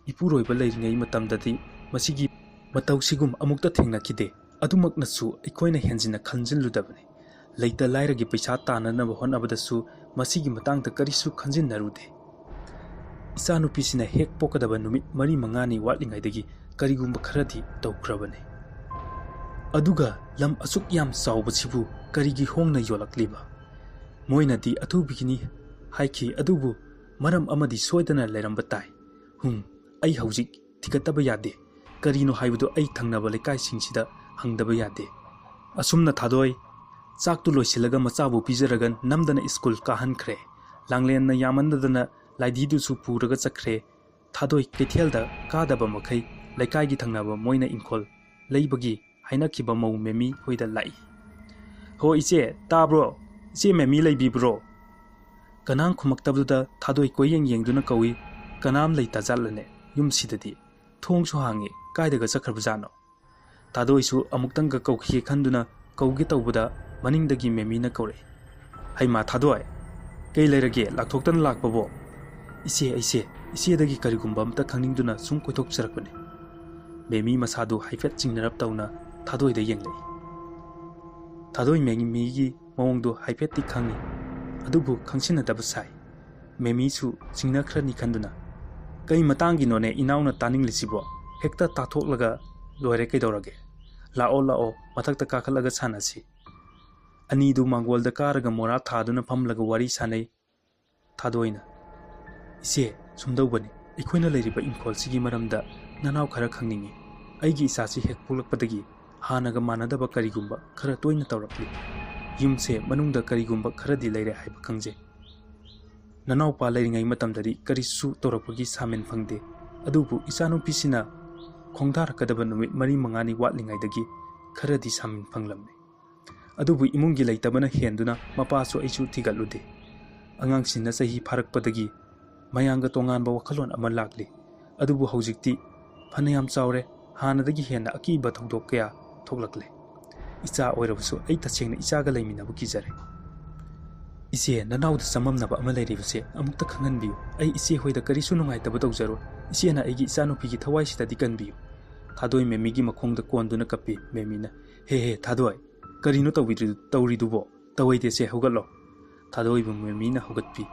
ꯏꯄꯨꯔꯣꯏꯕ ꯂꯩꯔꯤꯉꯩ ꯃꯇꯝꯗꯗꯤ ꯃꯁꯤꯒꯤ ꯃꯇꯧꯁꯤꯒꯨꯝ ꯑꯃꯨꯛꯇ ꯊꯦꯡꯅꯈꯤꯗꯦ꯫ ꯑꯗꯨꯃꯛꯅꯁꯨ ꯑꯩꯈꯣꯏꯅ ꯍꯦꯟꯖꯤꯟꯅ ꯈꯟꯖꯤꯜꯂꯨꯗꯕꯅꯤ꯫ ꯂꯩꯇ ꯂꯥꯏꯔꯒꯤ ꯄꯩꯁꯥ ꯇꯥꯟꯅꯅꯕ ꯍꯣꯠꯅꯕꯗꯁꯨ ꯃꯁꯤꯒꯤ ꯃꯇꯥꯡꯗ ꯀꯔꯤꯁꯨ ꯈꯟꯖꯤꯟꯅꯔꯨꯗꯦ꯫ ꯏꯆꯥꯅꯨꯄꯤꯁꯤꯅ ꯍꯦꯛ ꯄꯣꯛꯀꯗꯕ ꯅꯨꯃꯤꯠ ꯃꯔꯤ ꯃꯉꯥꯅꯤ ꯋꯥꯠꯂꯤꯉꯩꯗꯒꯤ ꯀꯔꯤꯒꯨꯝꯕ ꯈꯔꯗꯤ ꯇꯧꯈ꯭ꯔꯕꯅꯤ꯫ ꯑꯗꯨꯒ ꯂꯝ ꯑꯁꯨꯛ ꯌꯥꯝ ꯆꯥꯎꯕꯁꯤꯕꯨ ꯀꯔꯤꯒꯤ ꯍꯣꯡꯅ ꯌꯣꯜꯂꯛꯂꯤꯕ? ꯃꯣꯏꯅꯗꯤ ꯑꯊꯨꯕꯤꯒꯤꯅꯤ ꯍꯥꯏꯈꯤ, ꯑꯗꯨꯕꯨ ꯃꯔꯝ ꯑꯃꯗꯤ ꯁꯣꯏꯗꯅ ꯂꯩꯔꯝꯕ ꯇꯥꯏ꯫ ꯍꯨꯝ, ꯑꯩ ꯍꯧꯖꯤꯛ ꯊꯤꯒꯠꯇꯕ ꯌꯥꯗꯦ꯫ ꯀꯔꯤꯅꯣ ꯍꯥꯏꯕꯗꯨ ꯑꯩ ꯊꯪꯅꯕ ꯂꯩꯀꯥꯏꯁꯤꯡꯁꯤꯗ ꯍꯪꯗꯕ ꯌꯥꯗꯦ꯫ ꯑꯁꯨꯝꯅ ꯊꯥꯗꯣꯏ ꯆꯥꯛꯇꯨ ꯂꯣꯏꯁꯤꯜꯂꯒ ꯃꯆꯥꯕꯨ ꯄꯤꯖꯔꯒ ꯅꯝꯗꯅ ꯁ꯭ꯀꯨꯜ ꯀꯥꯍꯟꯈ꯭ꯔꯦ꯫ ꯂꯥꯡꯂꯦꯟꯅ ꯌꯥꯃꯟꯗꯗꯅ ꯂꯥꯏꯙꯤꯗꯨꯁꯨ ꯄꯨꯔꯒ ꯆꯠꯈ꯭ꯔꯦ꯫ ꯊꯥꯗꯣꯏ ꯀꯩꯊꯦꯜꯗ ꯀꯥꯗꯕ ꯃꯈꯩ ꯂꯩꯀꯥꯏꯒꯤ ꯊꯪꯅꯕ ꯃꯣꯏꯅ ꯏꯪꯈꯣꯜ ꯂꯩꯕꯒꯤ ꯍꯥꯏꯅꯈꯤꯕ ꯃꯧ ꯃꯦꯃꯤ ꯍꯣꯏꯗ ꯂꯥꯛꯏ꯫ "ꯍꯣ ꯏꯆꯦ, ꯇꯥꯕ꯭ꯔꯣ? ꯏꯆꯦ ꯃꯦꯃꯤ ꯂꯩꯕꯤꯕ꯭ꯔꯣ?" ꯀꯅꯥꯝ ꯈꯨꯝꯃꯛꯇꯕꯗꯨꯗ ꯊꯥꯗꯣꯏ ꯀꯣꯏꯌꯦꯡ ꯌꯦꯡꯗꯨꯅ ꯀꯧꯏ, "ꯀꯅꯥꯝ ꯂꯩꯇꯖꯥꯠꯂꯅꯦ ꯌꯨꯝꯁꯤꯗꯗꯤ? ꯊꯣꯡꯁꯨ ꯍꯥꯡꯉꯤ, ꯀꯥꯏꯗꯒ ꯆꯠꯈ꯭ꯔꯕꯖꯥꯠꯅꯣ?" ꯊꯥꯗꯣꯏꯁꯨ ꯑꯃꯨꯛꯇꯪꯒ ꯀꯧꯈꯤꯒꯦ ꯈꯟꯗꯨꯅ ꯀꯧꯒꯦ ꯇꯧꯕꯗ ꯃꯅꯤꯡꯗꯒꯤ ꯃꯦꯃꯤꯅ ꯀꯧꯔꯛꯏ꯫ "ꯍꯩꯃꯥ ꯊꯥꯗꯣꯏ, ꯀꯩ ꯂꯩꯔꯒꯦ ꯂꯥꯛꯊꯣꯛꯇꯅ ꯂꯥꯛꯄꯕꯣ?" "ꯏꯆꯦ, ꯑꯩꯁꯦ ꯏꯆꯦꯗꯒꯤ ꯀꯔꯤꯒꯨꯝꯕ ꯑꯝꯇ ꯈꯪꯅꯤꯡꯗꯨꯅ ꯁꯨꯝ ꯀꯣꯏꯊꯣꯛꯆꯔꯛꯄꯅꯦ꯫" ꯃꯦꯃꯤ ꯃꯁꯥꯗꯨ ꯍꯥꯏꯐꯦꯠ ꯆꯤꯡꯅꯔꯞ ꯇꯧꯅ ꯊꯥꯗꯣꯏꯗ ꯌꯦꯡꯂꯛꯏ꯫ ꯊꯥꯗꯣꯏ ꯃꯦꯃꯤꯒꯤ ꯃꯑꯣꯡꯗꯨ ꯍꯥꯏꯐꯦꯠꯇꯤ ꯈꯪꯏ, ꯑꯗꯨꯕꯨ ꯈꯪꯁꯤꯟꯅꯗꯕ ꯁꯥꯏ꯫ ꯃꯦꯃꯤꯁꯨ ꯆꯤꯡꯅꯈ꯭ꯔꯅꯤ ꯈꯟꯗꯨꯅ, "ꯀꯩ ꯃꯇꯥꯡꯒꯤꯅꯣꯅꯦ ꯏꯅꯥꯎꯅ ꯇꯥꯅꯤꯡꯂꯤꯁꯤꯕꯣ? ꯍꯦꯛꯇ ꯇꯥꯊꯣꯛꯂꯒ ꯂꯣꯏꯔꯦ ꯀꯩꯗꯧꯔꯒꯦ? ꯂꯥꯛꯑꯣ ꯂꯥꯛꯑꯣ, ꯃꯊꯛꯇ ꯀꯥꯈꯠꯂꯒ ꯁꯥꯟꯅꯁꯤ꯫" ꯑꯅꯤꯗꯨ ꯃꯥꯡꯒꯣꯜꯗ ꯀꯥꯔꯒ ꯃꯣꯔꯥ ꯊꯥꯗꯨꯅ ꯐꯝꯂꯒ ꯋꯥꯔꯤ ꯁꯥꯟꯅꯩ꯫ ꯊꯥꯗꯣꯏꯅ, "ꯏꯆꯦ, ꯁꯨꯝꯗꯧꯕꯅꯤ, ꯑꯩꯈꯣꯏꯅ ꯂꯩꯔꯤꯕ ꯏꯪꯈꯣꯜꯁꯤꯒꯤ ꯃꯔꯝꯗ ꯅꯅꯥꯎ ꯈꯔ ꯈꯪꯅꯤꯡꯏ꯫ ꯑꯩꯒꯤ ꯏꯆꯥꯁꯤ ꯍꯦꯛ ꯄꯣꯛꯂꯛꯄꯗꯒꯤ ꯍꯥꯟꯅꯒ ꯃꯥꯟꯅꯗꯕ ꯀꯔꯤꯒꯨꯝꯕ ꯈꯔ ꯇꯣꯏꯅ ꯇꯧꯔꯛꯂꯤ꯫ ꯌꯨꯝꯁꯦ ꯃꯅꯨꯡꯗ ꯀꯔꯤꯒꯨꯝꯕ ꯈꯔꯗꯤ ꯂꯩꯔꯦ ꯍꯥꯏꯕ ꯈꯪꯖꯩ꯫ ꯅꯅꯥꯎꯄꯥ ꯂꯩꯔꯤꯉꯩ ꯃꯇꯝꯗꯗꯤ ꯀꯔꯤꯁꯨ ꯇꯧꯔꯛꯄꯒꯤ ꯁꯥꯃꯤꯟ ꯐꯪꯗꯦ꯫ ꯑꯗꯨꯕꯨ ꯏꯆꯥꯅꯨꯄꯤꯁꯤꯅ ꯈꯣꯡꯗꯥꯔꯛꯀꯗꯕ ꯅꯨꯃꯤꯠ ꯃꯔꯤ ꯃꯉꯥꯅꯤ ꯋꯥꯠꯂꯤꯉꯩꯗꯒꯤ ꯈꯔꯗꯤ ꯁꯥꯃꯤꯟ ꯐꯪꯂꯝꯃꯤ꯫ ꯑꯗꯨꯕꯨ ꯏꯃꯨꯡꯒꯤ ꯂꯩꯇꯕꯅ ꯍꯦꯟꯗꯨꯅ ꯃꯄꯥꯁꯨ ꯑꯩꯁꯨ ꯊꯤꯒꯠꯂꯨꯗꯦ꯫ ꯑꯉꯥꯡꯁꯤꯡꯅ ꯆꯍꯤ ꯐꯥꯔꯛꯄꯗꯒꯤ ꯃꯌꯥꯝꯒ ꯇꯣꯉꯥꯟꯕ ꯋꯥꯈꯜꯂꯣꯟ ꯑꯃ ꯂꯥꯛꯂꯤ꯫ ꯑꯗꯨꯕꯨ ꯍꯧꯖꯤꯛꯇꯤ ꯐꯅꯌꯥꯝ ꯆꯥꯎꯔꯦ, ꯍꯥꯟꯅꯗꯒꯤ ꯍꯦꯟꯅ ꯑꯀꯤꯕ ꯊꯧꯗꯣꯛ ꯀꯌꯥ ꯊꯣꯛꯂꯛꯂꯦ꯫ ꯏꯆꯥ ꯑꯣꯏꯔꯕꯁꯨ ꯑꯩ ꯇꯁꯦꯡꯅ ꯏꯆꯥꯒ ꯂꯩꯃꯤꯟꯅꯕ ꯀꯤꯖꯔꯦ꯫" "ꯏꯆꯦ, ꯅꯅꯥꯎꯗ ꯆꯃꯝꯅꯕ ꯑꯃ ꯂꯩꯔꯤꯕꯁꯦ ꯑꯃꯨꯛꯇ ꯈꯪꯍꯟꯕꯤꯌꯨ꯫ ꯑꯩ ꯏꯆꯦ ꯍꯣꯏꯗ ꯀꯔꯤꯁꯨ ꯅꯨꯡꯉꯥꯏꯇꯕ ꯇꯧꯖꯔꯣꯏ꯫ ꯏꯆꯦꯅ ꯑꯩꯒꯤ ꯏꯆꯥꯅꯨꯄꯤꯒꯤ ꯊꯋꯥꯏꯁꯤꯗꯗꯤ ꯀꯟꯕꯤꯌꯨ꯫" ꯊꯥꯗꯣꯏ ꯃꯦꯃꯤꯒꯤ ꯃꯈꯣꯡꯗ ꯀꯣꯟꯗꯨꯅ ꯀꯞꯄꯤ꯫ ꯃꯦꯃꯤꯅ, "ꯍꯦ ꯍꯦ ꯊꯥꯗꯣꯏ, ꯀꯔꯤꯅꯣ ꯇꯧꯕꯤꯗ꯭ꯔꯤ-, ꯇꯧꯔꯤꯗꯨꯕꯣ? ꯇꯧꯋꯩꯗꯦꯁꯦ, ꯍꯧꯒꯠꯂꯣ꯫" ꯊꯥꯗꯣꯏꯕꯨ ꯃꯦꯃꯤꯅ ꯍꯧꯒꯠꯄꯤ꯫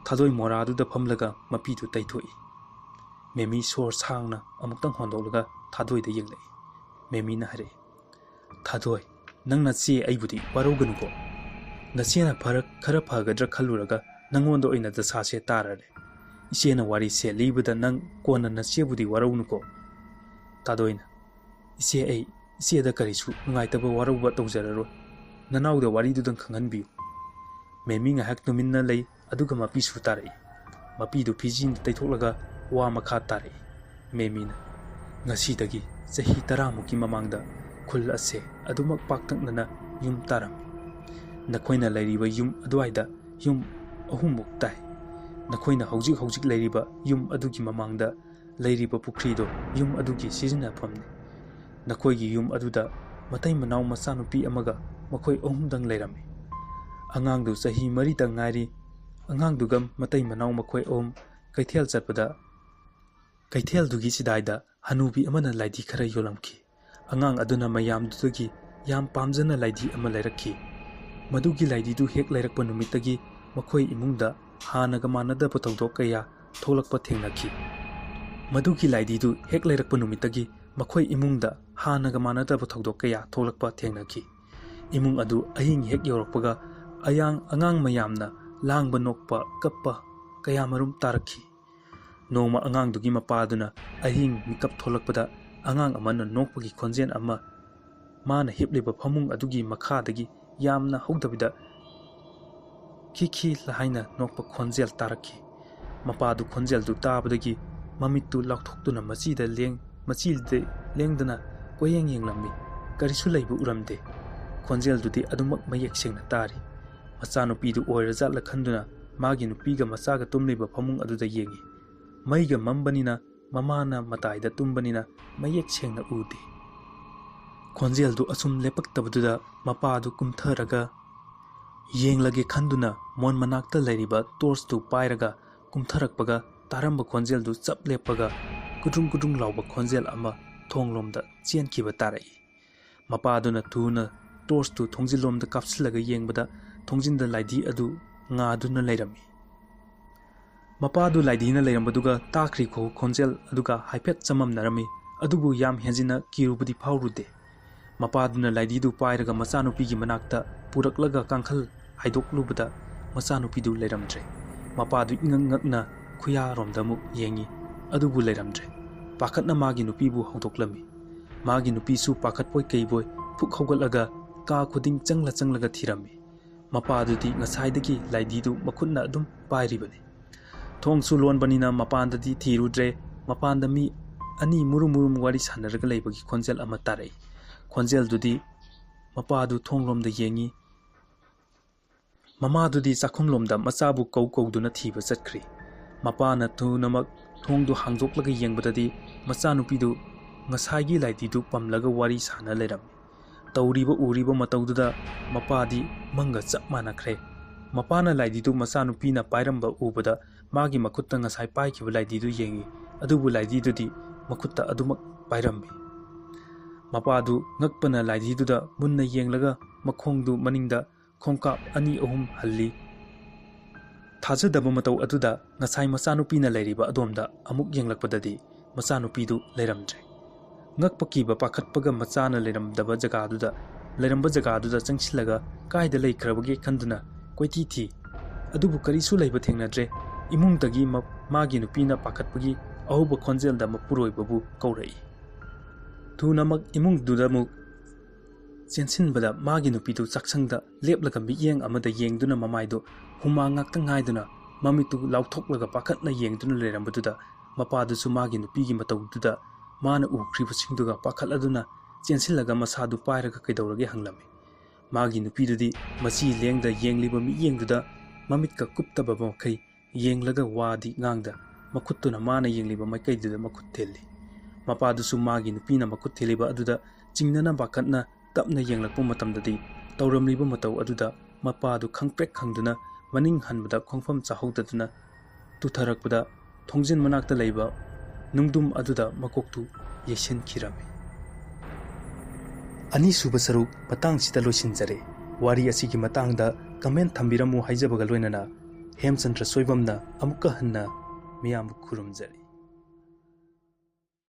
ꯊꯥꯗꯣꯏ ꯃꯣꯔꯥꯗꯨꯗ ꯐꯝꯂꯒ ꯃꯄꯤꯗꯨ ꯇꯩꯊꯣꯛꯏ꯫ ꯃꯦꯃꯤ ꯁꯣꯔ ꯁꯥꯡꯅ ꯑꯃꯨꯛꯇꯪ ꯍꯣꯟꯗꯣꯛꯂꯒ ꯊꯥꯗꯣꯏꯗ ꯌꯦꯡꯂꯛꯏ꯫ ꯃꯦꯃꯤꯅ ꯍꯥꯏꯔꯛꯏ, "ꯊꯥꯗꯣꯏ, ꯅꯪ ꯅꯆꯦ ꯑꯩꯕꯨꯗꯤ ꯋꯥꯔꯧꯒꯅꯨꯀꯣ꯫ ꯅꯆꯦꯅ ꯐꯔ-, ꯈꯔ ꯐꯒꯗ꯭ꯔꯥ ꯈꯜꯂꯨꯔꯒ ꯅꯪꯉꯣꯟꯗ ꯑꯣꯏꯅ ꯗꯁꯥꯁꯦ ꯇꯥꯔꯔꯦ꯫ ꯏꯆꯦꯅ ꯋꯥꯔꯤꯁꯦ ꯂꯤꯕꯗ ꯅꯪ ꯀꯣꯟꯅ ꯅꯆꯦꯕꯨꯗꯤ ꯋꯥꯔꯧꯅꯨꯀꯣ꯫" ꯊꯥꯗꯣꯏꯅ, "ꯏꯆꯦ, ꯑꯩ ꯏꯆꯦꯗ ꯀꯔꯤꯁꯨ ꯅꯨꯡꯉꯥꯏꯇꯕ ꯋꯥꯔꯧꯕ ꯇꯧꯖꯔꯔꯣꯏ꯫ ꯅꯅꯥꯎꯗ ꯋꯥꯔꯤꯗꯨꯗꯪ ꯈꯪꯍꯟꯕꯤꯌꯨ꯫" ꯃꯦꯃꯤ ꯉꯥꯏꯍꯥꯛ ꯇꯨꯃꯤꯟꯅ ꯂꯩ, ꯑꯗꯨꯒ ꯃꯄꯤꯁꯨ ꯇꯥꯔꯛꯏ꯫ ꯃꯄꯤꯗꯨ ꯐꯤꯖꯤꯟꯗ ꯇꯩꯊꯣꯛꯂꯒ ꯋꯥ ꯃꯈꯥ ꯇꯥꯔꯛꯏ꯫ ꯃꯦꯃꯤꯅ, "ꯉꯁꯤꯗꯒꯤ ꯆꯍꯤ ꯇꯔꯥꯃꯨꯛꯀꯤ ꯃꯃꯥꯡꯗ ꯈꯨꯜ ꯑꯁꯦ ꯑꯗꯨꯃꯛ ꯄꯥꯛꯇꯛꯅꯅ ꯌꯨꯝ ꯇꯥꯔꯝꯃꯤ꯫ ꯅꯈꯣꯏꯅ ꯂꯩꯔꯤꯕ ꯌꯨꯝ ꯑꯗꯨꯋꯥꯏꯗ ꯌꯨꯝ ꯑꯍꯨꯝꯃꯨꯛ ꯇꯥꯏ꯫ ꯅꯈꯣꯏꯅ ꯍꯧꯖꯤꯛ ꯍꯧꯖꯤꯛ ꯂꯩꯔꯤꯕ ꯌꯨꯝ ꯑꯗꯨꯒꯤ ꯃꯃꯥꯡꯗ ꯂꯩꯔꯤꯕ ꯄꯨꯈ꯭ꯔꯤꯗꯣ ꯌꯨꯝ ꯑꯗꯨꯒꯤ ꯁꯤꯖꯤꯟꯅꯐꯝꯅꯤ꯫ ꯅꯈꯣꯏꯒꯤ ꯌꯨꯝ ꯑꯗꯨꯗ ꯃꯇꯩ ꯃꯅꯥꯎ ꯃꯆꯥꯅꯨꯄꯤ ꯑꯃꯒ ꯃꯈꯣꯏ ꯑꯍꯨꯝꯗꯪ ꯂꯩꯔꯝꯃꯤ꯫ ꯑꯉꯥꯡꯗꯨ ꯆꯍꯤ ꯃꯔꯤꯇ ꯉꯥꯏꯔꯤ꯫ ꯑꯉꯥꯡꯗꯨꯒ ꯃꯇꯩ ꯃꯅꯥꯎ ꯃꯈꯣꯏ ꯑꯍꯨꯝ ꯀꯩꯊꯦꯜ ꯆꯠꯄꯗ, ꯀꯩꯊꯦꯜꯗꯨꯒꯤ ꯆꯤꯗꯥꯏꯗ ꯍꯅꯨꯕꯤ ꯑꯃꯅ ꯂꯥꯏꯙꯤ ꯈꯔ ꯌꯣꯜꯂꯝꯈꯤ꯫ ꯑꯉꯥꯡ ꯑꯗꯨꯅ ꯃꯌꯥꯝꯗꯨꯗꯒꯤ ꯌꯥꯝ ꯄꯥꯝꯖꯅ ꯂꯥꯏꯙꯤ ꯑꯃ ꯂꯩꯔꯛꯈꯤ꯫ ꯃꯗꯨꯒꯤ ꯂꯥꯏꯙꯤꯗꯨ ꯍꯦꯛ ꯂꯩꯔꯛꯄ ꯅꯨꯃꯤꯠꯇꯒꯤ ꯃꯈꯣꯏ ꯏꯃꯨꯡꯗ ꯍꯥꯟꯅꯒ ꯃꯥꯟꯅꯗꯕ ꯊꯧꯗꯣꯛ ꯀꯌꯥ ꯊꯣꯛꯂꯛꯄ ꯊꯦꯡꯅꯈꯤ꯫ ꯃꯗꯨꯒꯤ ꯂꯥꯏꯙꯤꯗꯨ ꯍꯦꯛ ꯂꯩꯔꯛꯄ ꯅꯨꯃꯤꯠꯇꯒꯤ ꯃꯈꯣꯏ ꯏꯃꯨꯡꯗ ꯍꯥꯟꯅꯒ ꯃꯥꯟꯅꯗꯕ ꯊꯧꯗꯣꯛ ꯀꯌꯥ ꯊꯣꯛꯂꯛꯄ ꯊꯦꯡꯅꯈꯤ꯫ ꯏꯃꯨꯡ ꯑꯗꯨ ꯑꯍꯤꯡ ꯍꯦꯛ ꯌꯧꯔꯛꯄꯒ ꯑꯌꯥꯡ-, ꯑꯉꯥꯡ ꯃꯌꯥꯝꯅ ꯂꯥꯡꯕ ꯅꯣꯛꯄ ꯀꯞꯄ ꯀꯌꯥ ꯃꯔꯨꯝ ꯇꯥꯔꯛꯈꯤ꯫ ꯅꯣꯡꯃ ꯑꯉꯥꯡꯗꯨꯒꯤ ꯃꯄꯥꯗꯨꯅ ꯑꯍꯤꯡ ꯃꯤꯀꯞ ꯊꯣꯛꯂꯛꯄꯗ ꯑꯉꯥꯡ ꯑꯃꯅ ꯅꯣꯛꯄꯒꯤ ꯈꯣꯟꯖꯦꯜ ꯑꯃ ꯃꯥꯅ ꯍꯤꯞꯂꯤꯕ ꯐꯃꯨꯡ ꯑꯗꯨꯒꯤ ꯃꯈꯥꯗꯒꯤ ꯌꯥꯝꯅ ꯍꯧꯗꯕꯤꯗ "ꯈꯤ ꯈꯤ" ꯍꯥꯏꯅ ꯅꯣꯛꯄ ꯈꯣꯟꯖꯦꯜ ꯇꯥꯔꯛꯈꯤ꯫ ꯃꯄꯥꯗꯨ ꯈꯣꯟꯖꯦꯜꯗꯨ ꯇꯥꯕꯗꯒꯤ ꯃꯃꯤꯠꯇꯨ ꯂꯥꯎꯊꯣꯛꯇꯨꯅ ꯃꯆꯤꯗ ꯂꯦꯡ-, ꯃꯆꯤꯗ ꯂꯦꯡꯗꯅ ꯀꯣꯏꯌꯦꯡ ꯌꯦꯡꯂꯝꯃꯤ꯫ ꯀꯔꯤꯁꯨ ꯂꯩꯕ ꯎꯔꯝꯗꯦ꯫ ꯈꯣꯟꯖꯦꯜꯗꯨꯗꯤ ꯑꯗꯨꯃꯛ ꯃꯌꯦꯛ ꯁꯦꯡꯅ ꯇꯥꯔꯤ꯫ ꯃꯆꯥꯅꯨꯄꯤꯗꯨ ꯑꯣꯏꯔꯖꯥꯠꯂ ꯈꯟꯗꯨꯅ ꯃꯥꯒꯤ ꯅꯨꯄꯤꯒ ꯃꯆꯥꯒ ꯇꯨꯝꯂꯤꯕ ꯐꯃꯨꯡ ꯑꯗꯨꯗ ꯌꯦꯡꯉꯤ꯫ ꯃꯩꯒ ꯃꯝꯕꯅꯤꯅ ꯃꯃꯥꯅ ꯃꯇꯥꯏꯗ ꯇꯨꯝꯕꯅꯤꯅ ꯃꯌꯦꯛ ꯁꯦꯡꯅ ꯎꯗꯦ꯫ ꯈꯣꯟꯖꯦꯜꯗꯨ ꯑꯁꯨꯝ ꯂꯦꯞꯄꯛꯇꯕꯗꯨꯗ ꯃꯄꯥꯗꯨ ꯀꯨꯝꯊꯔꯒ ꯌꯦꯡꯂꯒꯦ ꯈꯟꯗꯨꯅ ꯃꯣꯟ ꯃꯅꯥꯛꯇ ꯂꯩꯔꯤꯕ ꯇꯣꯔꯆꯇꯨ ꯄꯥꯏꯔꯒ ꯀꯨꯝꯊꯔꯛꯄꯒ ꯇꯥꯔꯝꯕ ꯈꯣꯟꯖꯦꯜꯗꯨ ꯆꯞ ꯂꯦꯞꯄꯒ ꯀꯨꯗ꯭ꯔꯨꯡ ꯀꯨꯗ꯭ꯔꯨꯡ ꯂꯥꯎꯕ ꯈꯣꯟꯖꯦꯜ ꯑꯃ ꯊꯣꯡꯂꯣꯝꯗ ꯆꯦꯟꯈꯤꯕ ꯇꯥꯔꯛꯏ꯫ ꯃꯄꯥꯗꯨꯅ ꯊꯨꯅ ꯇꯣꯔꯆꯇꯨ ꯊꯣꯡꯖꯤꯜꯂꯣꯝꯗ ꯀꯥꯞꯁꯤꯜꯂꯒ ꯌꯦꯡꯕꯗ ꯊꯣꯡꯖꯤꯟꯗ ꯂꯥꯏꯙꯤ ꯑꯗꯨ ꯉꯥꯗꯨꯅ ꯂꯩꯔꯝꯃꯤ꯫ ꯃꯄꯥꯗꯨ ꯂꯥꯏꯙꯤꯅ ꯂꯩꯔꯝꯕꯗꯨꯒ ꯇꯥꯈ꯭ꯔꯤ ꯈꯣ-, ꯈꯣꯟꯖꯦꯜ ꯑꯗꯨꯒ ꯍꯥꯏꯐꯦꯠ ꯆꯃꯝꯅꯔꯝꯃꯤ, ꯑꯗꯨꯕꯨ ꯌꯥꯝ ꯍꯦꯟꯖꯤꯟꯅ ꯀꯤꯔꯨꯕꯗꯤ ꯐꯥꯎꯔꯨꯗꯦ꯫ ꯃꯄꯥꯗꯨꯅ ꯂꯥꯏꯙꯤꯗꯨ ꯄꯥꯏꯔꯒ ꯃꯆꯥꯅꯨꯄꯤꯒꯤ ꯃꯅꯥꯛꯇ ꯄꯨꯔꯛꯂꯒ ꯀꯥꯡꯈꯜ ꯍꯥꯏꯗꯣꯛꯂꯨꯕꯗ ꯃꯆꯥꯅꯨꯄꯤꯗꯨ ꯂꯩꯔꯝꯗ꯭ꯔꯦ꯫ ꯃꯄꯥꯗꯨ ꯏꯉꯛ ꯉꯛꯅ ꯈꯨꯌꯥꯔꯣꯝꯗ ꯑꯃꯨꯛ ꯌꯦꯡꯉꯤ, ꯑꯗꯨꯕꯨ ꯂꯩꯔꯝꯗ꯭ꯔꯦ꯫ ꯄꯥꯈꯠꯅ ꯃꯥꯒꯤ ꯅꯨꯄꯤꯕꯨ ꯍꯧꯗꯣꯛꯂꯝꯃꯤ꯫ ꯃꯥꯒꯤ ꯅꯨꯄꯤꯁꯨ ꯄꯥꯈꯠꯄꯣꯏ ꯀꯩꯕꯣꯏ ꯐꯨꯛ ꯍꯧꯒꯠꯂꯒ ꯀꯥ ꯈꯨꯗꯤꯡ ꯆꯪꯂ ꯆꯪꯂꯒ ꯊꯤꯔꯝꯃꯤ꯫ ꯃꯄꯥꯗꯨꯗꯤ ꯉꯁꯥꯏꯗꯒꯤ ꯂꯥꯏꯙꯤꯗꯨ ꯃꯈꯨꯠꯅ ꯑꯗꯨꯝ ꯄꯥꯏꯔꯤꯕꯅꯤ꯫ ꯊꯣꯡꯁꯨ ꯂꯣꯟꯕꯅꯤꯅ ꯃꯄꯥꯟꯗꯗꯤ ꯊꯤꯔꯨꯗ꯭ꯔꯦ꯫ ꯃꯄꯥꯟꯗ ꯃꯤ ꯑꯅꯤ ꯃꯨꯔꯨꯝ ꯃꯨꯔꯨꯝ ꯋꯥꯔꯤ ꯁꯥꯟꯅꯔꯒ ꯂꯩꯕꯒꯤ ꯈꯣꯟꯖꯦꯜ ꯑꯃ ꯇꯥꯔꯛꯏ꯫ ꯈꯣꯟꯖꯦꯜꯗꯨꯗꯤ ꯃꯄꯥꯗꯨ ꯊꯣꯡꯂꯣꯝꯗ ꯌꯦꯡꯉꯤ꯫ ꯃꯃꯥꯗꯨꯗꯤ ꯆꯥꯛꯈꯨꯝꯂꯣꯝꯗ ꯃꯆꯥꯕꯨ ꯀꯧ ꯀꯧꯗꯨꯅ ꯊꯤꯕ ꯆꯠꯈ꯭ꯔꯤ꯫ ꯃꯄꯥꯅ ꯊꯨꯅꯃꯛ ꯊꯣꯡꯗꯨ ꯍꯥꯡꯗꯣꯛꯂꯒ ꯌꯦꯡꯕꯗꯗꯤ ꯃꯆꯥꯅꯨꯄꯤꯗꯨ ꯉꯁꯥꯏꯒꯤ ꯂꯥꯏꯙꯤꯗꯨ ꯄꯝꯂꯒ ꯋꯥꯔꯤ ꯁꯥꯅ ꯂꯩꯔꯝꯃꯤ꯫ ꯇꯧꯔꯤꯕ ꯎꯔꯤꯕ ꯃꯇꯧꯗꯨꯗ ꯃꯄꯥꯗꯤ ꯃꯪꯒ ꯆꯞ ꯃꯥꯟꯅꯈ꯭ꯔꯦ꯫ ꯃꯄꯥꯅ ꯂꯥꯏꯙꯤꯗꯨ ꯃꯆꯥꯅꯨꯄꯤꯅ ꯄꯥꯏꯔꯝꯕ ꯎꯕꯗ ꯃꯥꯒꯤ ꯃꯈꯨꯠꯇ ꯉꯁꯥꯏ ꯄꯥꯏꯈꯤꯕ ꯂꯥꯏꯙꯤꯗꯨ ꯌꯦꯡꯏ꯫ ꯑꯗꯨꯕꯨ ꯂꯥꯏꯙꯤꯗꯨꯗꯤ ꯃꯈꯨꯠꯇ ꯑꯗꯨꯃꯛ ꯄꯥꯏꯔꯝꯃꯤ꯫ ꯃꯄꯥꯗꯨ ꯉꯛꯄꯅ ꯂꯥꯏꯙꯤꯗꯨꯗ ꯃꯨꯟꯅ ꯌꯦꯡꯂꯒ ꯃꯈꯣꯡꯗꯨ ꯃꯅꯤꯡꯗ ꯈꯣꯡꯀꯥꯞ ꯑꯅꯤ ꯑꯍꯨꯝ ꯍꯜꯂꯤ꯫ ꯊꯥꯖꯗꯕ ꯃꯇꯧ ꯑꯗꯨꯗ ꯉꯁꯥꯏ ꯃꯆꯥꯅꯨꯄꯤꯅ ꯂꯩꯔꯤꯕ ꯑꯗꯣꯝꯗ ꯑꯃꯨꯛ ꯌꯦꯡꯂꯛꯄꯗꯗꯤ ꯃꯆꯥꯅꯨꯄꯤꯗꯨ ꯂꯩꯔꯝꯗ꯭ꯔꯦ꯫ ꯉꯛꯄ ꯀꯤꯕ ꯄꯥꯈꯠꯄꯒ ꯃꯆꯥꯅ ꯂꯩꯔꯝꯗꯕ ꯖꯒꯥꯗꯨꯗ, ꯂꯩꯔꯝꯕ ꯖꯒꯥꯗꯨꯗ ꯆꯪꯁꯤꯜꯂꯒ ꯀꯥꯏꯗ ꯂꯩꯈ꯭ꯔꯕꯒꯦ ꯈꯟꯗꯨꯅ ꯀꯣꯏꯊꯤ ꯊꯤ꯫ ꯑꯗꯨꯕꯨ ꯀꯔꯤꯁꯨ ꯂꯩꯕ ꯊꯦꯡꯅꯗ꯭ꯔꯦ꯫ ꯏꯃꯨꯡꯗꯒꯤ ꯃ-, ꯃꯥꯒꯤ ꯅꯨꯄꯤꯅ ꯄꯥꯈꯠꯄꯒꯤ ꯑꯍꯧꯕ ꯈꯣꯟꯖꯦꯜꯗ ꯃꯄꯨꯔꯣꯏꯕꯕꯨ ꯀꯧꯔꯛꯏ꯫ ꯊꯨꯅꯃꯛ ꯏꯃꯨꯡꯗꯨꯗ ꯑꯃꯨꯛ ꯆꯦꯟꯁꯤꯟꯕꯗ ꯃꯥꯒꯤ ꯅꯨꯄꯤꯗꯨ ꯆꯥꯛꯁꯪꯗ ꯂꯦꯞꯂꯒ ꯃꯤꯠꯌꯦꯡ ꯑꯃꯗ ꯌꯦꯡꯗꯨꯅ ꯃꯃꯥꯏꯗꯨ ꯍꯨꯃꯥꯡ ꯉꯥꯛꯇ ꯉꯥꯏꯗꯨꯅ ꯃꯃꯤꯠꯇꯨ ꯂꯥꯎꯊꯣꯛꯂꯒ ꯄꯥꯈꯠꯅ ꯌꯦꯡꯗꯨꯅ ꯂꯩꯔꯝꯕꯗꯨꯗ ꯃꯄꯥꯗꯨꯁꯨ ꯃꯥꯒꯤ ꯅꯨꯄꯤꯒꯤ ꯃꯇꯧꯗꯨꯗ ꯃꯥꯅ ꯎꯈ꯭ꯔꯤꯕꯁꯤꯡꯗꯨꯒ ꯄꯥꯈꯠꯂꯗꯨꯅ ꯆꯦꯟꯁꯤꯜꯂꯒ ꯃꯁꯥꯗꯨ ꯄꯥꯏꯔꯒ ꯀꯩꯗꯧꯔꯒꯦ ꯍꯪꯂꯝꯃꯤ꯫ ꯃꯥꯒꯤ ꯅꯨꯄꯤꯗꯨꯗꯤ ꯃꯆꯤ ꯂꯦꯡꯗ ꯌꯦꯡꯂꯤꯕ ꯃꯤꯠꯌꯦꯡꯗꯨꯗ ꯃꯃꯤꯠꯀ ꯀꯨꯞꯇꯕ ꯃꯈꯩ ꯌꯦꯡꯂꯒ ꯋꯥꯗꯤ ꯉꯥꯡꯗ ꯃꯈꯨꯠꯇꯨꯅ ꯃꯥꯅ ꯌꯦꯡꯂꯤꯕ ꯃꯥꯏꯀꯩꯗꯨꯗ ꯃꯈꯨꯠ ꯊꯤꯜꯂꯤ꯫ ꯃꯄꯥꯗꯨꯁꯨ ꯃꯥꯒꯤ ꯅꯨꯄꯤꯅ ꯃꯈꯨꯠ ꯊꯤꯜꯂꯤꯕ ꯑꯗꯨꯗ ꯆꯤꯡꯅꯅ ꯄꯥꯈꯠꯅ ꯇꯞꯅ ꯌꯦꯡꯂꯛꯄ ꯃꯇꯝꯗꯗꯤ ꯇꯧꯔꯝꯂꯤꯕ ꯃꯇꯧ ꯑꯗꯨꯗ ꯃꯄꯥꯗꯨ ꯈꯪꯄ꯭ꯔꯦꯛ ꯈꯪꯗꯨꯅ ꯃꯅꯤꯡ ꯍꯟꯕꯗ ꯈꯣꯡꯐꯝ ꯆꯥꯍꯧꯗꯗꯨꯅ ꯇꯨꯊꯔꯛꯄꯗ ꯊꯣꯡꯖꯤꯟ ꯃꯅꯥꯛꯇ ꯂꯩꯕ ꯅꯨꯡꯗꯨꯝ ꯑꯗꯨꯗ ꯃꯀꯣꯛꯇꯨ ꯌꯩꯁꯤꯟꯈꯤꯔꯝꯃꯤ꯫ ꯑꯅꯤꯁꯨꯕ ꯁꯔꯨꯛ ꯃꯇꯥꯡꯁꯤꯗ ꯂꯣꯏꯁꯤꯟꯖꯔꯦ꯫ ꯋꯥꯔꯤ ꯑꯁꯤꯒꯤ ꯃꯇꯥꯡꯗ comment ꯊꯝꯕꯤꯔꯝꯃꯨ ꯍꯥꯏꯖꯕꯒ ꯂꯣꯏꯅꯅ ꯍꯦꯝꯆꯟꯗ꯭ꯔ ꯁꯣꯏꯕꯝꯅ ꯑꯃꯨꯛꯀ ꯍꯟꯅ ꯃꯤꯌꯥꯝꯕꯨ ꯈꯨꯔꯨꯝꯖꯔꯤ꯫